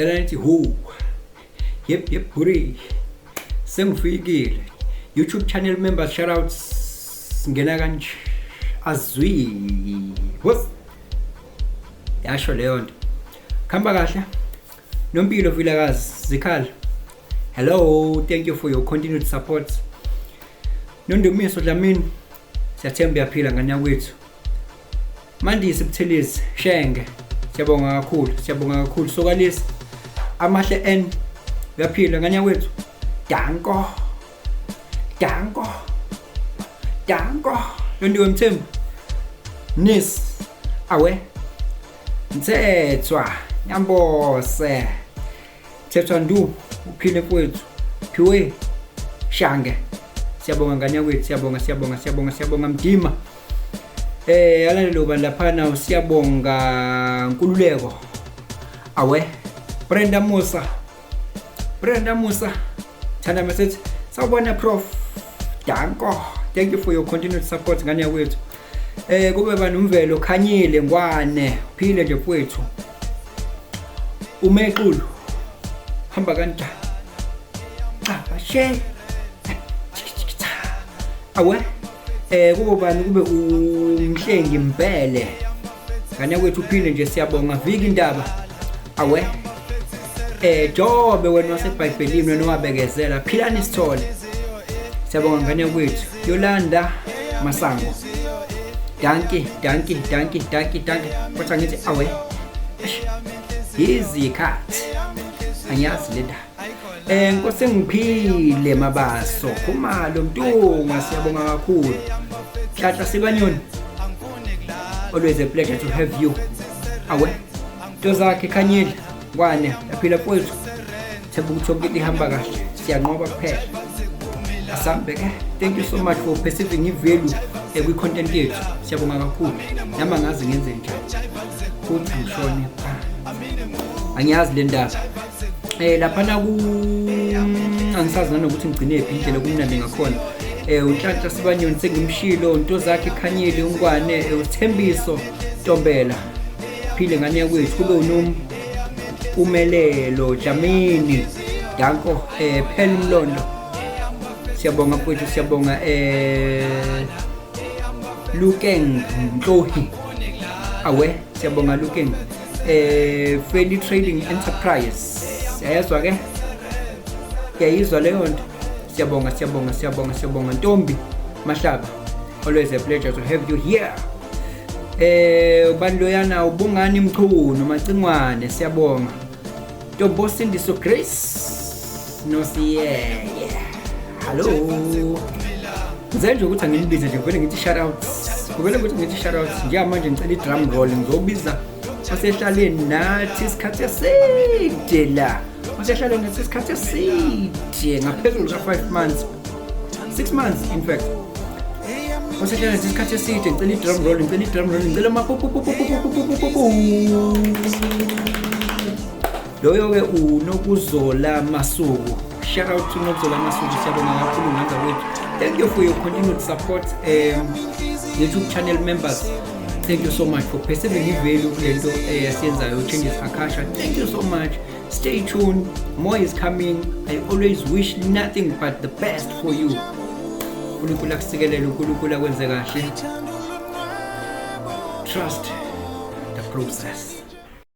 Cela nithi hu. Yep yep hurry. Sengifikile. YouTube channel members shout outs ngena kanje. Azwi. Wos. Yasho leyo nto. Khamba kahle. Nompilo Vilakazi Zikhala. Hello, thank you for your continued support. Nondumiso Dlamini, siyathemba uyaphila ngane yakwethu. Mandisi Buthelezi Shenge, siyabonga kakhulu, siyabonga kakhulu. Sokalisi Amahle N, uyaphila ngane yakwethu. Danko. Danko. Danko. Londiwe Mthembu. Nis. Awe. Mthethwa. Nyambose. Thethwa Ndu uphile mfowethu. Phiwe Shange. Siyabonga ngane yakwethu, siyabonga, siyabonga, siyabonga, siyabonga Mdima. Alalelo bani laphana usiyabonga Nkululeko. Awe. Brenda Musa. Brenda Musa. Thanda message. Sawubona Prof. Danko. Thank you for your continued support ngane yakwethu. Kube banomvelo khanyile ngwane. Phile nje mfowethu. Umexulu hamba kanjani? Cabashe. Awe. Kube bani kube umhlengi Mbele. Ngane kwethu uphile nje siyabonga viki indaba. Awe. Jobe wena waseBhayibhelini wena owabekezela philani sithole. Siyabonga ngane kwethu. Yolanda Masango. Danki, danki, danki, danki, danki. Kodwa ngithi awe. Izikhathi. Angiyazi le ndaba. Nkosi engiphile Mabaso, Khumalo Mntungwa siyabonga kakhulu. Nhlanhla Sibanyoni. Always a pleasure to have you. Awe. Into zakhe khanyile. Ngwane, yaphila mfowethu. Themba ukuthi yonke into ihamba kahle. Siyanqoba kuphela. Asambe ke. Thank you so much for perceiving i-value kwi-content yethu. Siyabonga kakhulu. Nami angazi ngenze njani. Futhi angishone phansi. Angiyazi le ndaba. Laphana ku angisazi nanokuthi ngigcine phi indlela kumnandi ngakhona. UNhlanhla Sibanyoni sengimshilo, into zakhe khanyile ungwane, uThembiso Ntombela. Phile ngane yakwethu kube unompumelelo Dlamini. Danko Phela Mlondo. Siyabonga mfowethu, siyabonga Lukeng Mtlohi. Awe, siyabonga Lukeng. Fairly Trading Enterprise. Siyayizwa ke? Siyayizwa leyo nto. Siyabonga, siyabonga, siyabonga, siyabonga Ntombi Mahlaba. Always a pleasure to have you here. Ubani loyana ubungani Mchunu Macingwane siyabonga. Ntombo Sindiso Grace Nosiyeye. Hello. Ngizenje ukuthi anginibize nje vele ngithi shout out. Kuvele ukuthi ngithi shout out. Njengamanje ngicela i-drum roll ngizobiza osehlaleni nathi isikhathi eside la. Osehlaleni nathi isikhathi eside ngaphezulu ka 5 months. 6 months in fact. Osehlaleni nathi isikhathi eside ngicela i-drum roll, ngicela i-drum roll, ngicela ama Loyo ke uNokuzola Masuku. Shout out to Nokuzola Masuku, siyabonga kakhulu ngane zakwethu. Thank you for your continued support YouTube channel members. Thank you so much for perceiving i-value kule nto esiyenzayo Changes Akasha. Thank you so much. Stay tuned. More is coming. I always wish nothing but the best for you. uNkulunkulu akusikelele, uNkulunkulu akwenze kahle. Trust the process.